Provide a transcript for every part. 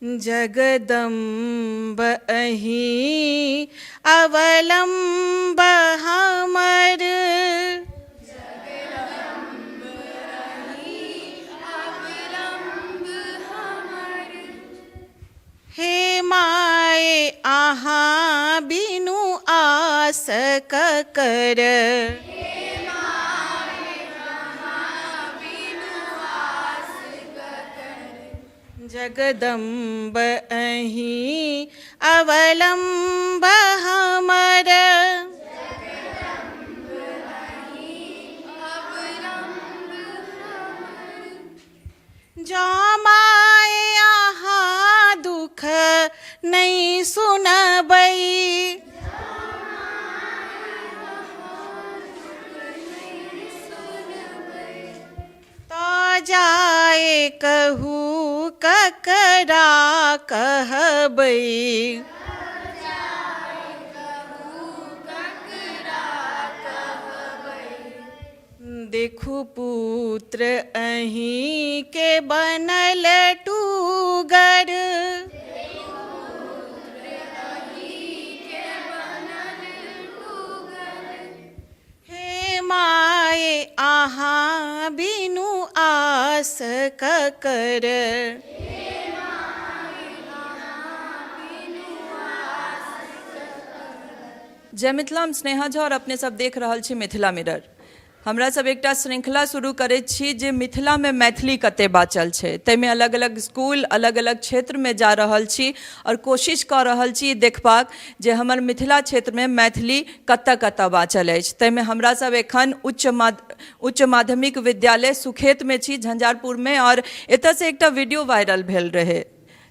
जगदम्ब अहीं अवलम्ब हमर। Hey my अहाँ बिनु आस ककर। जगदम्ब अहीं अवलम्ब हमर। जँ माय अहाँ दुख नहि सुनबै। तऽ जाय कहू ककरा कहबै। देखू पुत्र अहीँके बनल टूगर। हे माय अहाँ बिनु आस ककर। जय मिथिला, हम स्नेहा झा और अपने सब देख रहल छी मिथिला मिरर। हमरा सब एकटा श्रृंखला शुरू करैत छी जे मिथिलामे मैथिली कते बाँचल छै, ताहिमे अलग अलग स्कूल अलग अलग क्षेत्रमे जा रहल छी आओर कोशिश कऽ रहल छी देखबाक जे हमर मिथिला क्षेत्रमे मैथिली कतऽ कतऽ बाँचल अछि। ताहिमे हमरा सब एखन उच्च माध्यमिक विद्यालय सुखेतमे छी, झंझारपुरमे, आओर एतऽसँ एकटा वीडियो वायरल भेल रहै,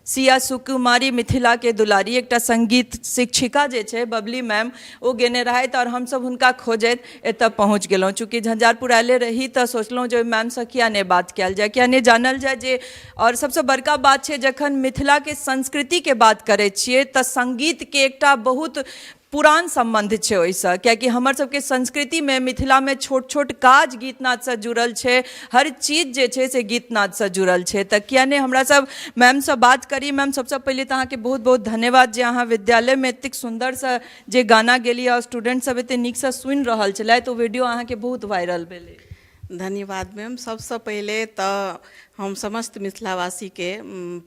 सिया सुकुमारी मिथिलाके दुलारी, एकटा सङ्गीत शिक्षिका जे छै बबली मैम, ओ गेने रहथि आओर हमसभ हुनका खोजैत एतऽ पहुँच गेलहुँ। चूँकि झंझारपुर आयले रही तऽ सोचलहुँ जे ओहि मैमसँ किया नहि बात कयल जाय, किया नहि जानल जाय जे। आओर सबसँ बड़का बात छै जखन मिथिलाके संस्कृतिके बात करै छियै तऽ सङ्गीतके एकटा बहुत पुरान सम्बन्ध छै ओहिसँ, कियाकि हमर सबके संस्कृतिमे मिथिलामे छोट छोट काज गीतनादसँ जुड़ल छै, हर चीज जे छै से गीतनादसँ जुड़ल छै। तऽ किया नहि हमरा सब मैमसँ बात करी। मैम, सबसँ पहिले तऽ अहाँके बहुत बहुत धन्यवाद जे अहाँ विद्यालयमे एतेक सुन्दरसँ जे गाना गेलियै आओर स्टूडेंट सब एते नीकसँ सुनि रहल छलथि, ओ वीडियो अहाँके बहुत वायरल भेलै। धन्यवाद मैम। सबसँ पहिले तऽ हम समस्त मिथिलावासीके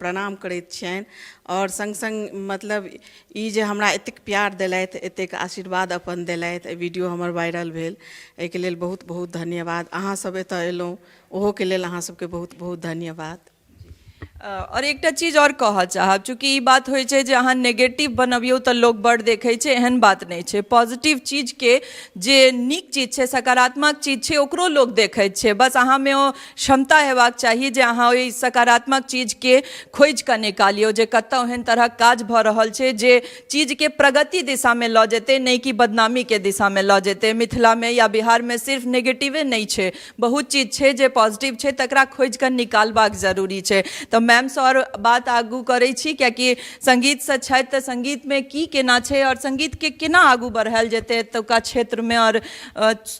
प्रणाम करैत छियनि आओर सङ्ग सङ्ग मतलब ई जे हमरा एतेक प्यार देलथि, एतेक आशीर्वाद अपन देलथि, एहि वीडियो हमर वायरल भेल, एहिके लेल बहुत बहुत धन्यवाद। अहाँसभ एतय एलहुँ ओहोके लेल अहाँ सबके बहुत बहुत धन्यवाद। आओर एकटा चीज आओर कहऽ चाहब, चूँकि ई बात होइ छै जे अहाँ नेगेटिव बनबियौ तऽ लोक बड़ देखै छै, एहन बात नहि छै। पॉजिटिव चीजके, जे नीक चीज छै, सकारात्मक चीज छै, ओकरो लोक देखै छै। बस अहाँमे ओ क्षमता हेबाक चाही जे अहाँ ओहि सकारात्मक चीजके खोजि कऽ निकालियौ जे कतऽ ओहन तरहक काज भऽ रहल छै जे चीजके प्रगति दिशामे लऽ जेतै, नहि कि बदनामीके दिशामे लऽ जेतै। मिथिलामे या बिहारमे सिर्फ नेगेटिवे नहि छै, बहुत चीज छै जे पॉजिटिव छै, तकरा खोजि कऽ निकालबाक जरूरी छै। तऽ मैमसँ आओर बात आगू करै छी, कियाकि सङ्गीतसँ छथि तऽ सङ्गीतमे की केना छै आओर सङ्गीतके केना आगू बढ़ायल जेतै एतुका क्षेत्रमे आओर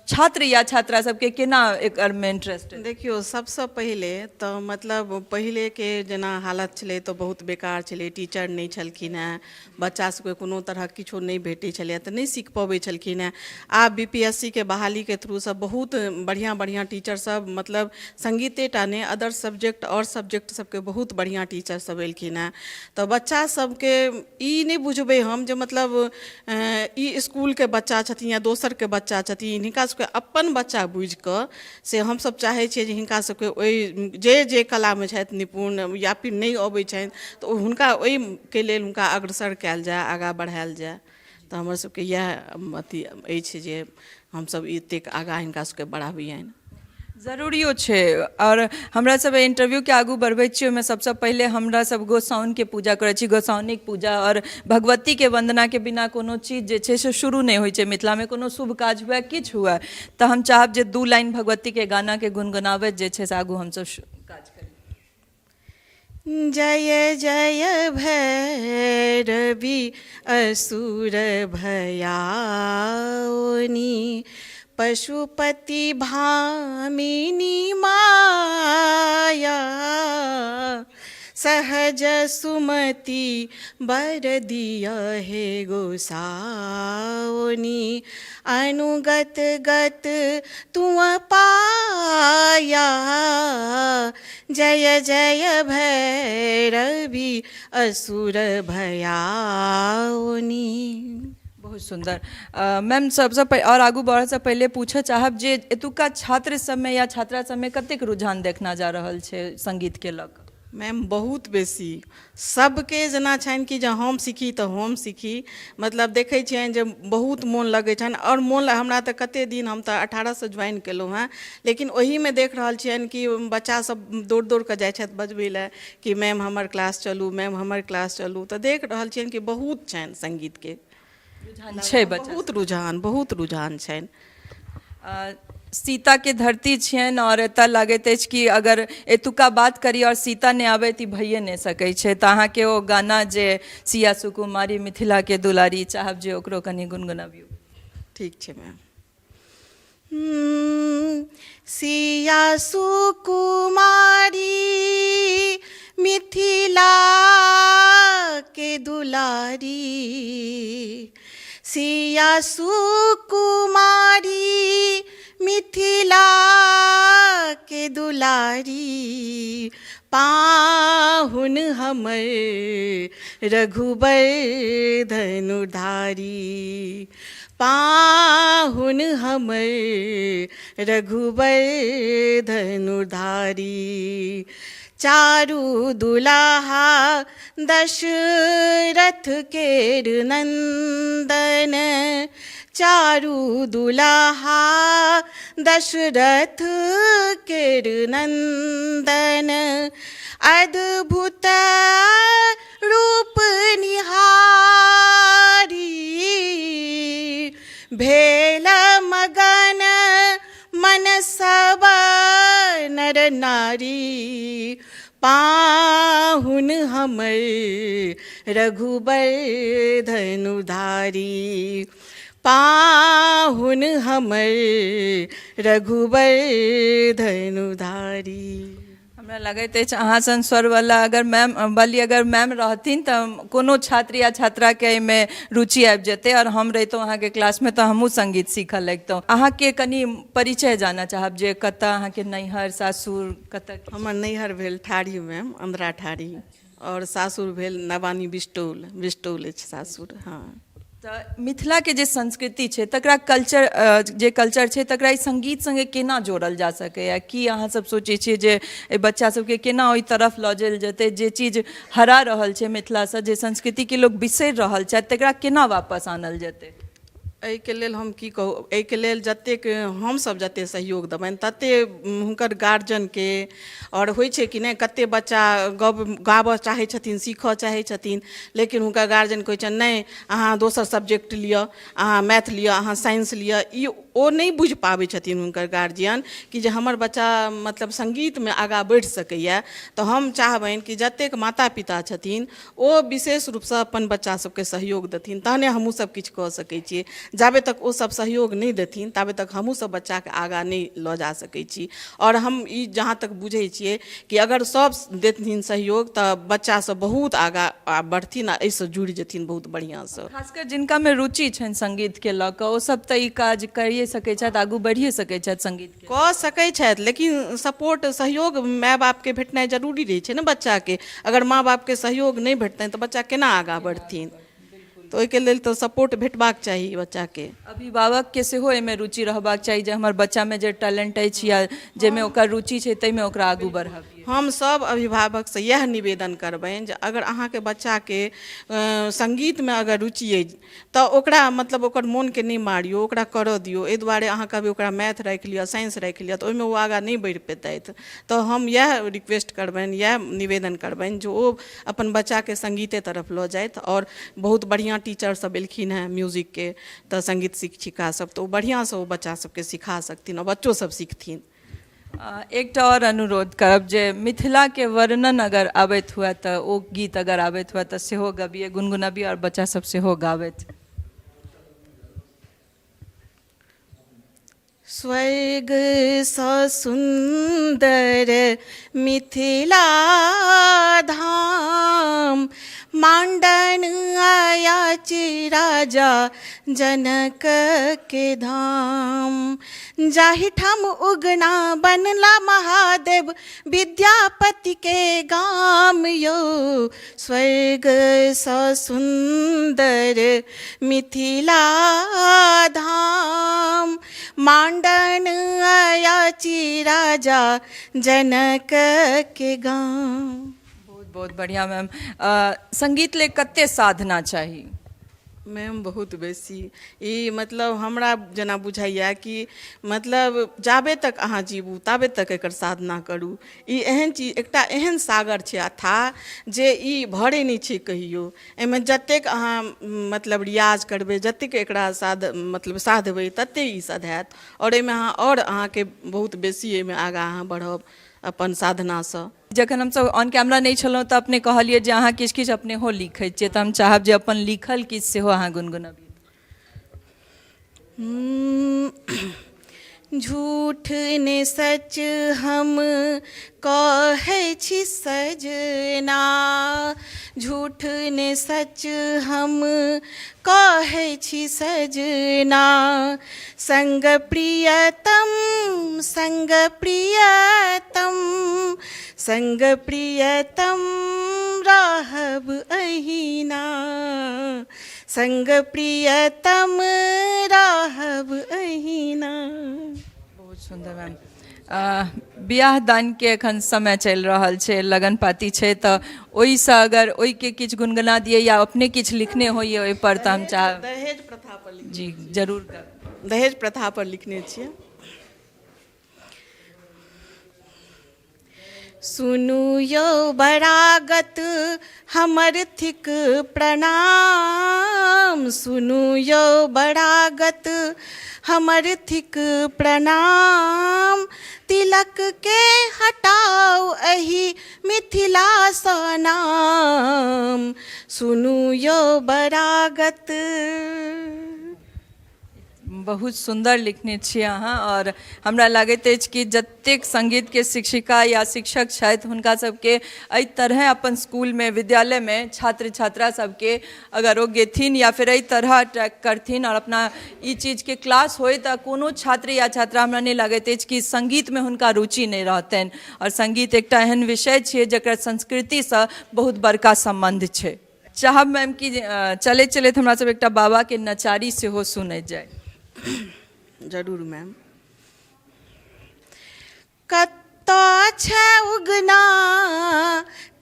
छात्र या छात्रा सबके केना एकरमे इंटरेस्ट। देखियौ, सबसँ पहिले तऽ मतलब पहिलेके जेना हालत छलै तऽ बहुत बेकार छलै। टीचर नहि छलखिन हेँ, बच्चा सबके कोनो तरहक किछो नहि भेटै छलैए तऽ नहि सीख पबै छलखिन हेँ। आब बी पी एस सी के बहालीके थ्रूसँ बहुत बढ़िआँ बढ़िआँ टीचर सब, मतलब सङ्गीते टा नहि, अदर सब्जेक्ट आओर सब्जेक्ट सबके बहुत बढ़िआँ टीचर सब एलखिन हेँ। तऽ बच्चा सबके ई नहि बुझबै हम जे मतलब ई इसकुलके बच्चा छथिन या दोसरके बच्चा छथिन, हिनका सबके अपन बच्चा बुझिकऽ से हमसब चाहै छियै जे हिनका सबके ओहि जे जे कलामे छथि निपुण या फिर नहि अबै छनि तऽ ओ हुनका ओहिके लेल हुनका अग्रसर कयल जाय, आगाँ बढ़ायल जाय। तऽ हमर सबके इएह अथी अछि जे हमसब एतेक आगाँ हिनका सबके बढ़ाबियनि। जरूरियो छै। आओर हमरा सब इंटरव्यूके आगू बढ़बै छी, ओहिमे सबसँ पहिले हमरा सब गोसाउनिके पूजा करै छी। गोसाउनिक पूजा आओर भगवतीके वन्दनाके बिना कोनो चीज जे छै से शुरू नहि होइ छै मिथिलामे, कोनो शुभ काज हुए किछु हुए। तऽ हम चाहब जे दू लाइन भगवतीके गानाके गुनगुनाबैत जे छै से आगू हमसब काज करी। जय जय भैरवि असुर भयाउनि पशुपति भामिनी माया सहज सुमति बर दिया हे गोसाउनी। अनुगत गत तुअ पाया, जय जय भैरवी असुर भयाउनी। बहुत सुन्दर मैम। सबसँ आओर आगू बढ़ऽसँ पहिले पूछऽ चाहब जे एतुका छात्र सबमे या छात्रा सबमे कतेक रुझान देखना जा रहल छै सङ्गीतके लऽ कऽ? मैम, बहुत बेसी। सबके जेना छनि कि जे हम सीखी तऽ हम सीखी। मतलब देखै छियनि जे बहुत मोन लगै छनि आओर मोन हमरा तऽ कते दिन, हम तऽ 18सँ ज्वाइन केलहुँ हेँ, लेकिन ओहिमे देख रहल छियनि कि बच्चा सब दौड़ दौड़ कऽ जाइ छथि बजबै लए कि मैम हमर क्लास चलू, मैम हमर क्लास चलू। तऽ देख रहल छियनि कि बहुत छनि सङ्गीतके रुझान छै बच्चा। बहुत रुझान, बहुत रुझान छनि। सीताके धरती छियनि आओर एतऽ लगैत अछि कि अगर एतुका बात करी आओर सीता नहि आबै तऽ ई भइए नहि सकै छै। तऽ अहाँके ओ गाना जे सिया सुकुमारी मिथिलाके दुलारी, चाहब जे ओकरो कनि गुनगुनबियौ। ठीक छै मैम। सिया सुकुमारी मिथिला के दुलारी, सिया सुकुमारी मिथिला के दुलारी, पाहुन हमर रघुबर धनुधारी, पाहुन हमर रघुबर धनुधारी। चारू दुलाहा दशरथ केर नन्दन, चारू दुलाहा दशरथ केर नन्दन, अद्भुत रूप निहारी, भेल मगन मन सब नर नारी, पाहुन हमर रघुबर धनुधारी, पाहुन हमर रघुबर धनुधारी। हमरा लगैत अछि अहाँ सन स्वरवला अगर मैम वाली अगर मैम रहथिन तऽ कोनो छात्र या छात्राके एहिमे रुचि आबि जेतै। आओर हम रहितहुँ अहाँके क्लासमे तऽ हमहूँ सङ्गीत सीखऽ लगितहुँ। अहाँके कनि परिचय जानऽ चाहब जे कतऽ अहाँके नैहर सासुर कतऽ? हमर नैहर भेल ठाढ़ी मैम, अन्द्रा ठाढ़ी, आओर सासुर भेल नवानी बिस्टौल, बिस्टौल अछि सासुर। हँ। तऽ मिथिलाके जे संस्कृति छै तकरा कल्चर जे कल्चर छै तकरा ई सङ्गीत सङ्गे केना जोड़ल जा सकैए? की अहाँ सब सोचै छियै जे एहि बच्चा सबके केना ओहि तरफ लऽ जायल जेतै? जे चीज हरा रहल छै मिथिलासँ, जे संस्कृतिके लोक बिसरि रहल छथि, तकरा केना वापस आनल जेतै? एहिके लेल हम की कहू, एहिके लेल जतेक हमसभ जतेक सहयोग देबनि ततेक हुनकर गार्जियनके आओर होइ छै कि नहि। कतेक बच्चा गाबऽ चाहै छथिन, सीखऽ चाहै छथिन, लेकिन हुनकर गार्जियन कहै छनि नहि, अहाँ दोसर सब्जेक्ट लिअ, अहाँ मैथ लिअ, अहाँ साइंस लिअ। ई ओ नहि बुझि पाबै छथिन हुनकर गार्जियन कि जे हमर बच्चा मतलब सङ्गीतमे आगाँ बढ़ि सकैए। तऽ हम चाहबनि कि जतेक माता पिता छथिन ओ विशेष रूपसँ अपन बच्चा सबके सहयोग देथिन, तहने हमहूँ सब किछु कऽ सकै छियै। जाबे तक ओ सब सहयोग नहि देथिन ताबे तक हमहूँ सब बच्चाके आगाँ नहि लऽ जा सकै छी। आओर हम ई जहाँ तक बुझै छियै कि अगर सब देथिन सहयोग तऽ बच्चा सब बहुत आगाँ बढ़थिन आ एहिसँ जुड़ि जेथिन बहुत बढ़िआँसँ। खासकर जिनकामे रुचि छनि सङ्गीतके लऽ कऽ, ओ सब तऽ ई काज करिए सकै छथि, आगू बढ़िए सकै छथि सङ्गीतके। कऽ सकै छथि, लेकिन सपोर्ट सहयोग माय बापके भेटनाइ जरूरी रहै छै ने बच्चाके। अगर माँ बापके सहयोग नहि भेटतनि तऽ बच्चा केना आगाँ बढ़थिन? तऽ ओहिके लेल तऽ सपोर्ट भेटबाक चाही बच्चाके। अभिभावकके सेहो एहिमे रुचि रहबाक चाही जे हमर बच्चामे जे टैलेंट अछि या जाहिमे ओकर रुचि छै ताहिमे ओकरा आगू बढ़बियै। हम सभ अभिभावकसँ इएह निवेदन करबनि जे अगर अहाँके बच्चाके सङ्गीतमे अगर रुचि अछि तऽ ओकरा मतलब ओकर मोनके नहि मारियौ, ओकरा करऽ दियौ। एहि दुआरे अहाँ कहबै ओकरा मैथ राखि लिअ, साइंस राखि लिअ, तऽ ओहिमे ओ आगाँ नहि बढ़ि पेतथि। तऽ हम इएह रिक्वेस्ट करबनि, इएह निवेदन करबनि जे ओ अपन बच्चाके सङ्गीते तरफ लऽ जाथि। आओर बहुत बढ़िआँ टीचरसभ एलखिन हेँ म्यूजिकके, तऽ सङ्गीत शिक्षिका सभ, तऽ ओ बढ़िआँसँ ओ बच्चा सभके सिखा सकथिन आओर बच्चो सभ सिखथिन। एकटा आओर अनुरोध करब जे मिथिलाके वर्णन अगर आबैत हुए तऽ ओ गीत अगर आबैत हुए तऽ सेहो गबियै, गुनगुनबियै आओर बच्चा सब सेहो गाबैत। स्वर्गसँ सुन्दर मिथिला धाम, माण्डन अयाची राजा जनक के धाम। जाहिठाम उगना बनला महादेव, विद्यापति के गाम यौ, स्वर्गसँ सुन्दर मिथिला धाम, माण्डन अयाची राजा जनक के गाम। बहुत बहुत बढ़िया मैम। संगीत ले कते साधना चाही? मैम, बहुत बेसी। ई मतलब हमरा जेना बुझाइए कि मतलब जाबे तक अहाँ जीबू ताबे तक एकर साधना करू। ई एहन चीज, एकटा एहन सागर छै अथाह जे ई भरै नहि छै कहियो। एहिमे जतेक अहाँ मतलब रियाज करबै, जतेक एकरा साध मतलब साधबै, ततेक ई सधायत आओर एहिमे अहाँ आओर अहाँके बहुत बेसी एहिमे आगाँ अहाँ बढ़ब अपन साधनासँ। जखन हमसभ ऑन कैमरा नहि छलहुँ तऽ अपने कहलियै जे अहाँ किछु किछु अपनेहो लिखै छियै, तऽ हम चाहब जे अपन लिखल किछु सेहो अहाँ गुनगुनबियौ। झूठ ने सच हम कहै छी सजना, झूठ ने सच हम कहै छी सजना, संग प्रियतम, संग प्रियतम, संग प्रियतम रहब अहिना, संग प्रियतम रहब अहिना। बहुत सुन्दर मैम। बियाह दानके एखन समय चलि रहल छै, लगन पाती छै, तऽ ओहिसँ अगर ओहिके किछु गुनगुना दियै या अपने किछु लिखने होइए ओहिपर तऽ हम चाहब। दहेज प्रथा पर। जी, जरूर। दहेज प्रथा पर लिखने छियै। सुनू यौ बरागत हमर थिक प्रणाम, सुनू यौ बरागत हमर थिक प्रणाम, तिलक के हटाउ एहि मिथिलासँ नाम, सुनू यौ बरागत। बहुत सुन्दर लिखने छियै अहाँ, आओर हमरा लागैत अछि कि जतेक सङ्गीतके शिक्षिका या शिक्षक छथि, हुनका सबके एहि तरहे अपन स्कूलमे, विद्यालयमे छात्र छात्रा सबके अगर ओ गेथिन या फेर एहि तरह अट्रैक्ट करथिन आओर अपना ई चीजके क्लास होइ, तऽ कोनो छात्र या छात्रा हमरा नहि लागैत अछि कि सङ्गीतमे हुनका रुचि नहि रहतनि। आओर सङ्गीत एकटा एहन विषय छियै जकर संस्कृतिसँ बहुत बड़का सम्बन्ध छै। चाहब मैम कि चलैत चलैत हमरा सब एकटा बाबा के नचारी सेहो सुनैत जाय। जरूर मैम। कतऽ छै उगना,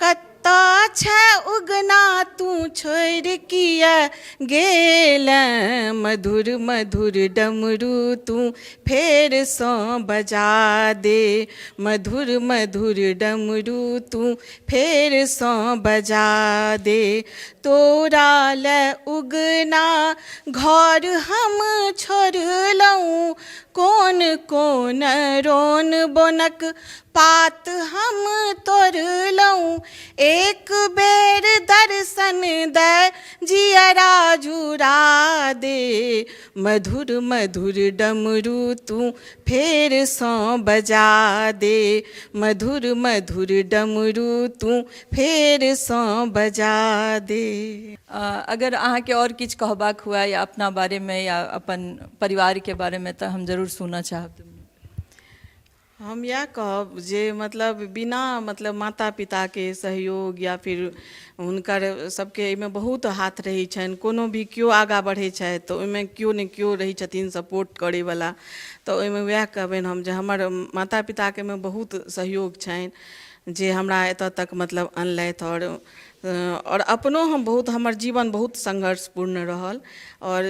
कतऽ छै उगना, तू छोड़ि किया गेल, मधुर मधुर डमरू तू फेरसँ बजा दे, मधुर मधुर डमरू तू फेरसँ बजा दे। तोरा लए उगना घर हम छोड़लहुँ, कोन कोन रोन बोनक पात हम तोड़लहुँ, एक बेर दर्शन दए जियरा जुड़ा दे, मधुर मधुर डमरू तू फेरसँ बजा दे, मधुर मधुर डमरू तू फेरसँ बजा दे। अगर अहाँके आओर किछु कहबाक हुए या अपना बारेमे या अपन परिवारके बारेमे, तऽ हम जरूर सुनऽ चाहब। हम इएह कहब जे मतलब बिना मतलब माता पिताके सहयोग या फिर हुनकर सबके एहिमे बहुत हाथ रहै छनि। कोनो भी केओ आगाँ बढ़ै छथि तऽ ओहिमे केओ ने केओ रहै छथिन सपोर्ट करैवला। तऽ ओहिमे वएह कहबनि हम जे हमर माता पिताके एहिमे बहुत सहयोग छनि जे हमरा एतऽ तक मतलब अनलथि। आओर अपनो हम बहुत, हमर जीवन बहुत संघर्षपूर्ण रहल। आओर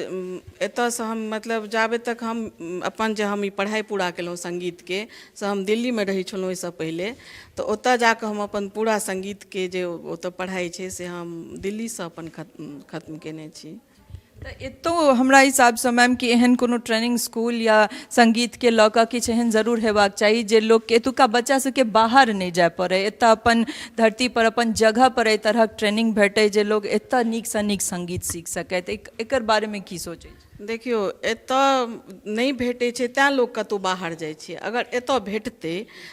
एतऽसँ हम मतलब जाबे तक हम अपन जे हम ई पढ़ाइ पूरा केलहुँ सङ्गीतके, से हम दिल्लीमे रहै छलहुँ ओहिसँ पहिले, तऽ ओतऽ जाकऽ हम अपन पूरा सङ्गीतके जे ओतऽ पढ़ाइ छै से हम दिल्लीसँ अपन खत्म केने छी। तऽ एतौ हमरा हिसाबसँ मैम कि एहन कोनो ट्रेनिंग स्कूल या सङ्गीतके लऽ कऽ किछु एहन जरूर हेबाक चाही जे लोकके, एतुका बच्चा सबके बाहर नहि जाय पड़ै, एतऽ अपन धरतीपर, अपन जगहपर एहि तरहक ट्रेनिंग भेटै जे लोक एतऽ नीकसँ नीक सङ्गीत सीख सकथि। एकर बारेमे की सोचै छी? देखियौ, एतय नहि भेटै छै तैँ लोक कतहु बाहर जाइ छै। अगर एतय भेटतै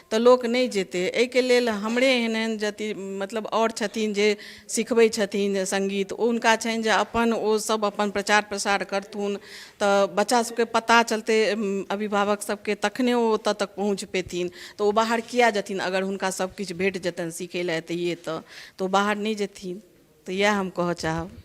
तऽ लोक नहि जेतै। एहिके लेल हमरे एहन एहन जति मतलब आओर छथिन जे सिखबै छथिन सङ्गीत, हुनका छनि जे अपन ओ सब अपन प्रचार प्रसार करथुन तऽ बच्चा सबके पता चलतै, अभिभावक सबके, तखने ओ ओतऽ तक पहुँच पेथिन। तऽ ओ बाहर किया जेथिन? अगर हुनका सब किछु भेट जेतनि सिखै लए एतहिये तऽ ओ बाहर नहि जेथिन। तऽ इएह हम कहऽ चाहब।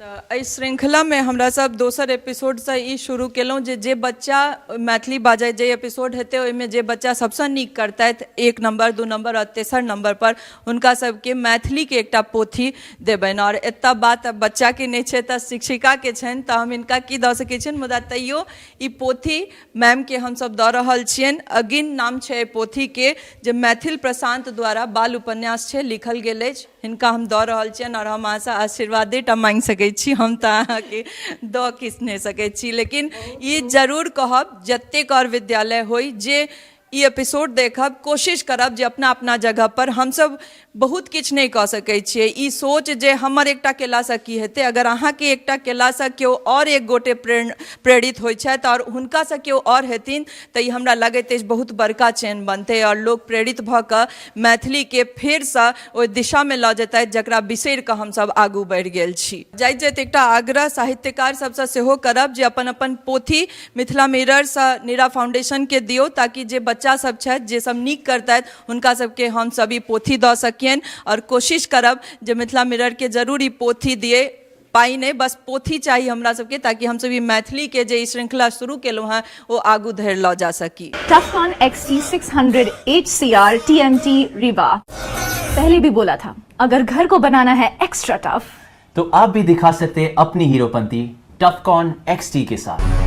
तऽ एहि श्रृङ्खलामे हमरासभ दोसर एपिसोडसँ ई शुरू केलहुँ जे जे बच्चा मैथिली बाजै, जे एपिसोड हेतै ओहिमे जे बच्चा सभसँ नीक करतथि, 1 नम्बर, 2 नम्बर आओर तेसर नम्बरपर, हुनका सभके मैथिलीके एकटा पोथी देबनि। आओर एतऽ बात बच्चाके नहि छै तऽ शिक्षिकाके छनि, तऽ हम हिनका की दऽ सकै छियनि, मुदा तैयो ई पोथी मैमके हमसभ दऽ रहल छियनि। अगिन नाम छै एहि पोथीके, जे मैथिल प्रशान्त द्वारा बाल उपन्यास छै, लिखल गेल अछि। हिनका हम दऽ रहल छियनि आओर हम अहाँसँ आशीर्वादे टा माँगि सकै छी, हम तऽ अहाँके दऽ किछु नहि सकै छी। लेकिन ई जरूर कहब, जतेक आओर विद्यालय होइ जे ई एपिसोड देखब, कोशिश करब जे अपना अपना जगहपर हमसभ बहुत किछु नहि कऽ सकै छियै। ई सोच जे हमर एकटा केलासँ की हेतै, अगर अहाँके एकटा केलासँ केओ आओर एक गोटे प्रेरित होइ छथि आओर हुनकासँ केओ आओर हेथिन, तऽ ई हमरा लगैत अछि बहुत बड़का चेन बनतै आओर लोक प्रेरित भऽ कऽ मैथिलीके फेरसँ ओहि दिशामे लऽ जेतथि जकरा बिसरि कऽ हमसभ आगू बढ़ि गेल छी। जाइत जाइत एकटा आग्रह साहित्यकार सभसँ सेहो करब जे अपन अपन पोथी मिथिला मिररसँ नीरा फाउंडेशनके दियौ, ताकि जे बच्चा सभ छथि, जे सभ नीक करतथि, हुनका सभके हमसभ ई पोथी दऽ सकियनि। आओर कोशिश करब जे मिथिला मिररके जरूर ई पोथी दियै। पाइ नहि, बस पोथी चाही हमरा सबके, ताकि हमसब ई मैथिलीके जे ई श्रृंखला शुरू केलहुँ हेँ ओ आगू धरि लऽ जा सकी। Tufcon XT600 HCR TMT Rewa। पहले भी बोला था, अगर घर को बनाना है एक्स्ट्रा टफ तो आप भी दिखा सकते हैं अपनी हीरोपंती टफकॉन XT के साथ।